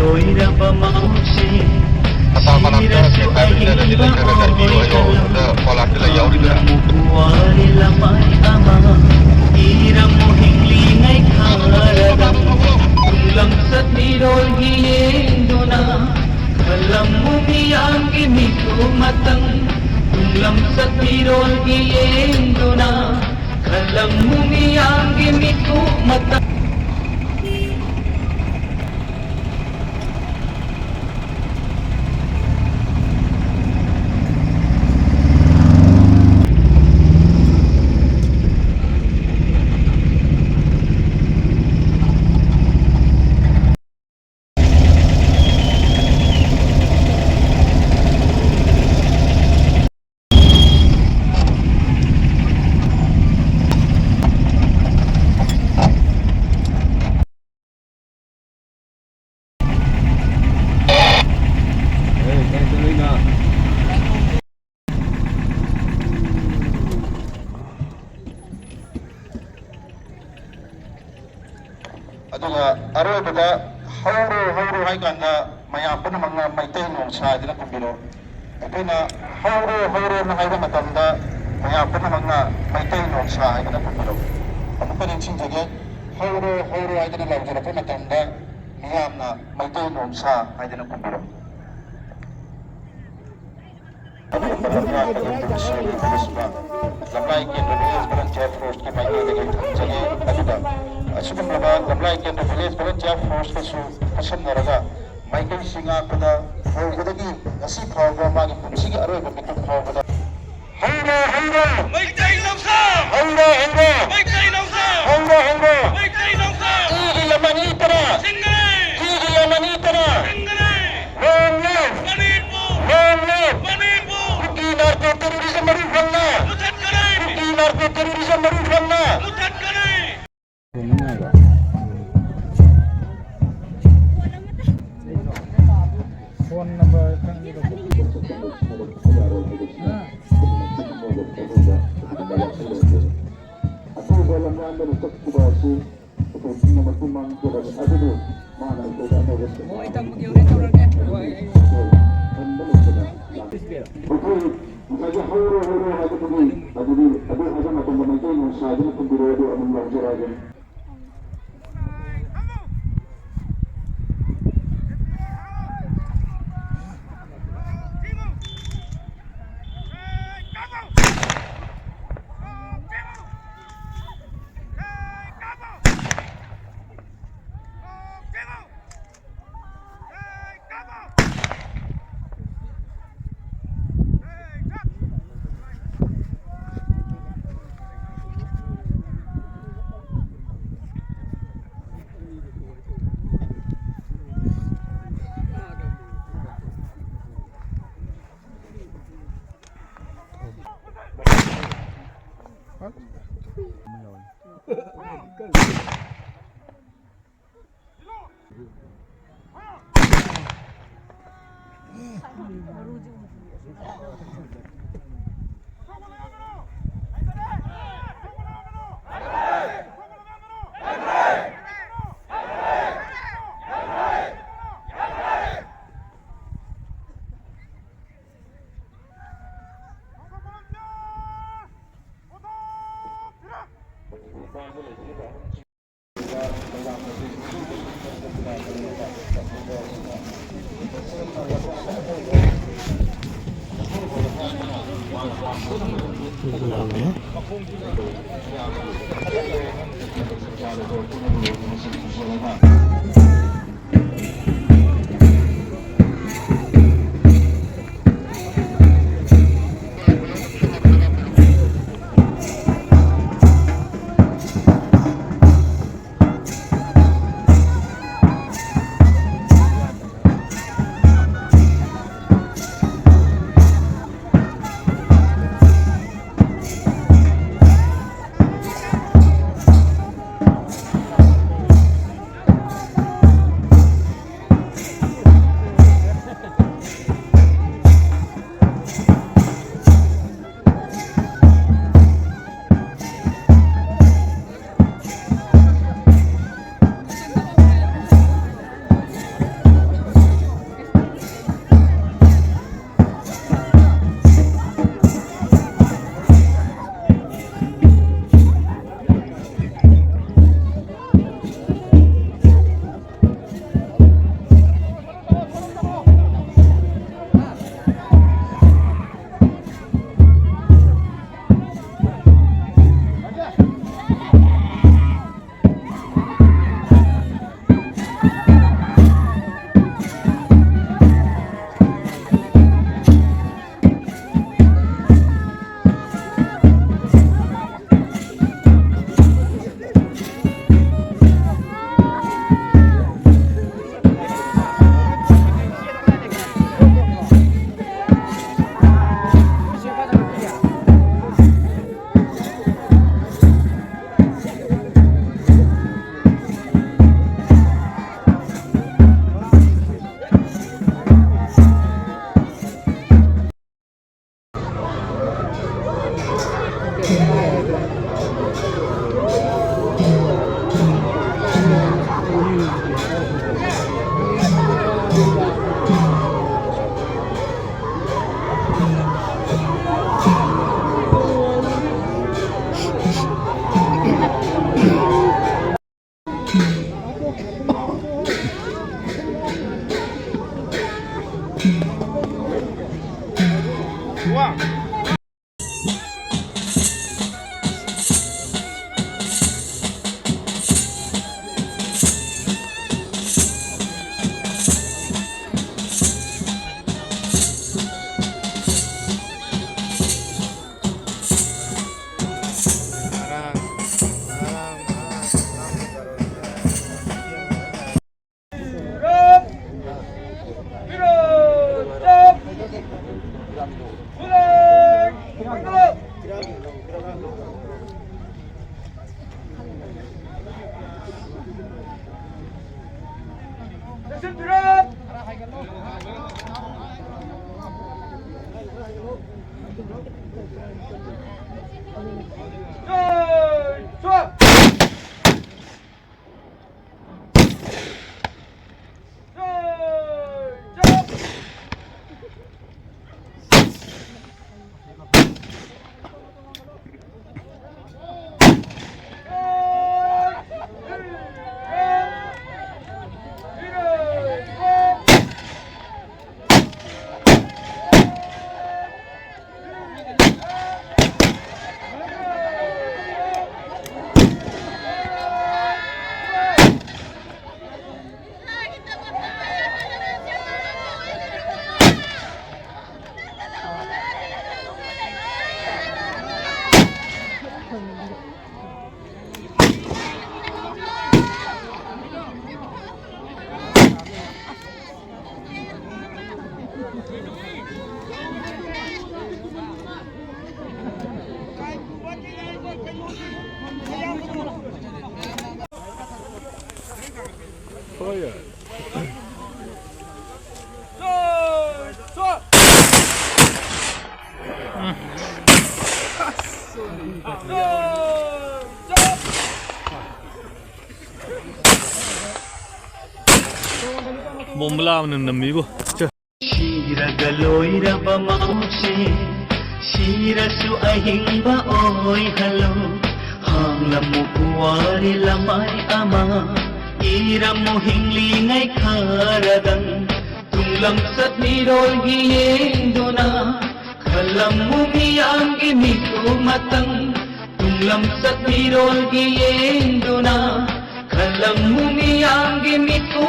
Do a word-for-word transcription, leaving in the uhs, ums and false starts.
ꯂꯣꯏꯔꯕ ꯃꯥꯎꯁꯦ ꯃꯇꯥ ꯃꯅꯥꯛꯇ ꯁꯤꯔꯁꯨ ꯁꯦꯟꯇꯔ ꯂꯤꯗꯔꯗꯤ ꯑꯍꯤꯡꯕ ꯂꯩꯇ꯭ꯔꯒ ꯆꯠꯄꯤꯌꯨ ꯍꯥꯏꯌꯣ꯫ ꯑꯣꯏꯔꯣꯏꯗꯕ ꯑꯗ ꯐꯣꯟ ꯂꯥꯛꯇ ꯂꯩ ꯌꯥꯎꯔꯤꯗꯨꯅ꯫ ꯄꯨꯋꯥꯔꯤ ꯂꯃꯥꯏ ꯑꯃ ꯏꯔꯝꯃꯨ ꯍꯤꯡꯂꯤꯉꯩ ꯈꯔꯗꯪ꯫ ꯇꯨꯡꯂꯝꯆꯠ ꯃꯤꯔꯣꯜꯒꯤ ꯌꯦꯡꯗꯨꯅ ꯈꯜꯂꯝꯃꯨ ꯃꯤꯌꯥꯝꯒꯤ ꯃꯤꯠꯀꯨꯞ ꯃꯇꯪ꯫ ꯇꯨꯡꯂꯝꯆꯠ ꯃꯤꯔꯣꯜꯒꯤ ꯌꯦꯡꯗꯨꯅ ꯈꯜꯂꯝꯃꯨ ꯃꯤꯌꯥꯝꯒꯤ ꯃꯤꯠꯀꯨꯞ ꯃꯇꯪ꯫ ꯑꯗꯨꯒ ꯑꯔꯣꯏꯕꯗ "ꯍꯧꯔꯣ, ꯍꯧꯔꯣ" ꯍꯥꯏ ꯀꯥꯟꯗ ꯃꯌꯥꯝ ꯄꯨꯝꯅꯃꯛꯅ "ꯃꯩꯇꯩ ꯅꯣꯡꯁꯥ" ꯍꯥꯏꯗꯅ ꯈꯨꯝꯕꯤꯔꯣ꯫ ꯑꯩꯈꯣꯏꯅ "ꯍꯧꯔꯣ, ꯍꯧꯔꯣꯅ" ꯍꯥꯏꯕ ꯃꯇꯝꯗ ꯃꯌꯥꯝ ꯄꯨꯝꯅꯃꯛꯅ "ꯃꯩꯇꯩ ꯅꯣꯡꯁꯥ" ꯍꯥꯏꯗꯅ ꯈꯨꯝꯕꯤꯔꯣ꯫ ꯑꯃꯨꯛꯀ ꯅꯤꯡꯁꯤꯡꯖꯒꯦ, "ꯍꯧꯔꯣ, ꯍꯧꯔꯣ" ꯍꯥꯏꯗꯅ ꯂꯥꯎꯖꯔꯛꯄ ꯃꯇꯝꯗ ꯃꯤꯌꯥꯝꯅ "ꯃꯩꯇꯩ ꯅꯣꯡꯁꯥ" ꯍꯥꯏꯗꯅ ꯈꯨꯝꯕꯤꯔꯣ꯫ ꯑꯗꯨꯒꯨꯝꯕ ꯂꯝꯌꯥꯟꯕꯒꯤ ꯄꯨꯟꯁꯤ ꯑꯣꯏꯕ ꯂꯝꯂꯥꯏ ꯀꯦꯟꯗ꯭ꯔ ꯚꯤꯂꯦꯖ ꯚꯣꯂꯨꯟꯇꯤꯌꯔ ꯐꯣꯔꯁꯀꯤ ꯃꯥꯏꯀꯩꯗꯒꯤ ꯊꯝꯖꯒꯦ꯫ ꯑꯗꯨꯒ ꯑꯁꯤꯒꯨꯝꯂꯕ ꯂꯝꯂꯥꯏ ꯀꯦꯟꯗ꯭ꯔ ꯚꯤꯂꯦꯖ ꯚꯣꯂꯨꯟꯇꯤꯌꯔ ꯐꯣꯔꯁꯀꯁꯨ ꯈꯨꯠꯁꯝꯅꯔꯒ ꯃꯥꯏꯀꯩꯁꯤ ꯉꯥꯛꯄꯗ ꯍꯧꯕꯗꯒꯤ ꯉꯁꯤ ꯐꯥꯎꯕ ꯃꯥꯒꯤ ꯄꯨꯟꯁꯤꯒꯤ ꯑꯔꯣꯏꯕ ꯃꯤꯀꯨꯞ ꯐꯥꯎꯕꯗ ꯍꯧꯔꯣ, ꯍꯧꯔꯣ! ꯃꯩꯇꯩ ꯅꯣꯡꯁꯥ! ꯍꯧꯔꯣ, ꯍꯧꯔꯣ! ꯃꯩꯇꯩ ꯅꯣꯡꯁꯥ! ꯍꯧꯔꯣ, ꯍꯧꯔꯣ! ꯃꯩꯇꯩ ꯅꯣꯡꯁꯥ! ꯏꯒꯤ ꯂꯝ ꯑꯅꯤ ꯇꯔꯥ! ꯆꯤꯡꯒꯅꯤ! ꯏꯒꯤ ꯂꯝ ꯑꯅꯤ ꯇꯔꯥ! ꯆꯤꯡꯒꯅꯤ! Long live! Manipur! Long live! Manipur! ꯀꯨꯀꯤ narco terrorism ꯃꯔꯨ ꯐꯪꯅ! ꯃꯨꯊꯠꯀꯅꯤ! ꯀꯨꯀꯤ narco terrorism ꯃꯔꯨ ꯐꯪꯅ! ꯃꯨꯊꯠꯀꯅꯤ! ꯐꯣꯟ ꯅꯝꯕꯔ ꯈꯪꯗꯦ꯫ ꯑꯊꯨꯕ ꯂꯝꯌꯥꯟꯗꯅ ꯆꯠꯈꯤꯕ ꯑꯁꯤ ꯑꯩꯈꯣꯏ ꯄꯨꯝꯅꯃꯛꯀꯤ ꯃꯥꯡꯖꯕꯅꯤ꯫ ꯑꯗꯨꯕꯨ ꯃꯥꯅ ꯍꯣꯏ, ꯇꯝꯃꯒꯦ, ꯍꯣꯔꯦꯟ ꯇꯧꯔꯒꯦ꯫ ꯍꯣꯏ, ꯑꯩ ꯉꯁꯥꯏꯒꯤ ꯍꯧꯔꯣ, ꯍꯧꯔꯣ ꯍꯥꯏꯕꯗꯨꯗꯤ, ꯑꯗꯨꯗꯤ, ꯑꯗꯨ ꯍꯥꯏꯕ ꯃꯇꯝꯗ ꯃꯩꯇꯩ ꯅꯨꯡꯁꯥꯗꯨꯅ ꯊꯤꯟꯕꯤꯔꯛꯑꯣ, ꯑꯗꯨ ꯑꯗꯨꯝ ꯂꯧꯖꯔꯛꯑꯒꯦ꯫ ꯕꯣꯝꯕ ꯂꯥꯛꯑꯕꯅꯤ ꯅꯝꯃꯤꯕꯨ꯫ ꯁꯤꯔꯒ ꯂꯣꯏꯔꯕ ꯃꯧꯁꯦ, ꯁꯤꯔꯁꯨ ꯑꯍꯤꯡꯕ ꯑꯣꯏꯍꯜꯂꯨ꯫ ꯍꯥꯡꯂꯝꯃꯨ ꯄꯨꯋꯥꯔꯤ ꯂꯃꯥꯏ ꯑꯃ, ꯏꯔꯝꯃꯨ ꯍꯤꯡꯂꯤꯉꯩ ꯈꯔꯗꯪ꯫ ꯇꯨꯡꯂꯝꯆꯠ ꯃꯤꯔꯣꯜꯒꯤ ꯌꯦꯡꯗꯨꯅ, ꯈꯜꯂꯝꯃꯨ ꯃꯤꯌꯥꯝꯒꯤ ꯃꯤꯠꯇꯨ ꯃꯇꯪ, ꯇꯨꯡꯂꯝ ꯁꯛ ꯃꯤꯔꯣꯜꯒꯤ ꯌꯦꯡꯗꯨꯅ꯫ ꯈꯜꯂꯝꯃꯨ ꯃꯤꯌꯥꯝꯒꯤ ꯃꯤꯠꯇꯨ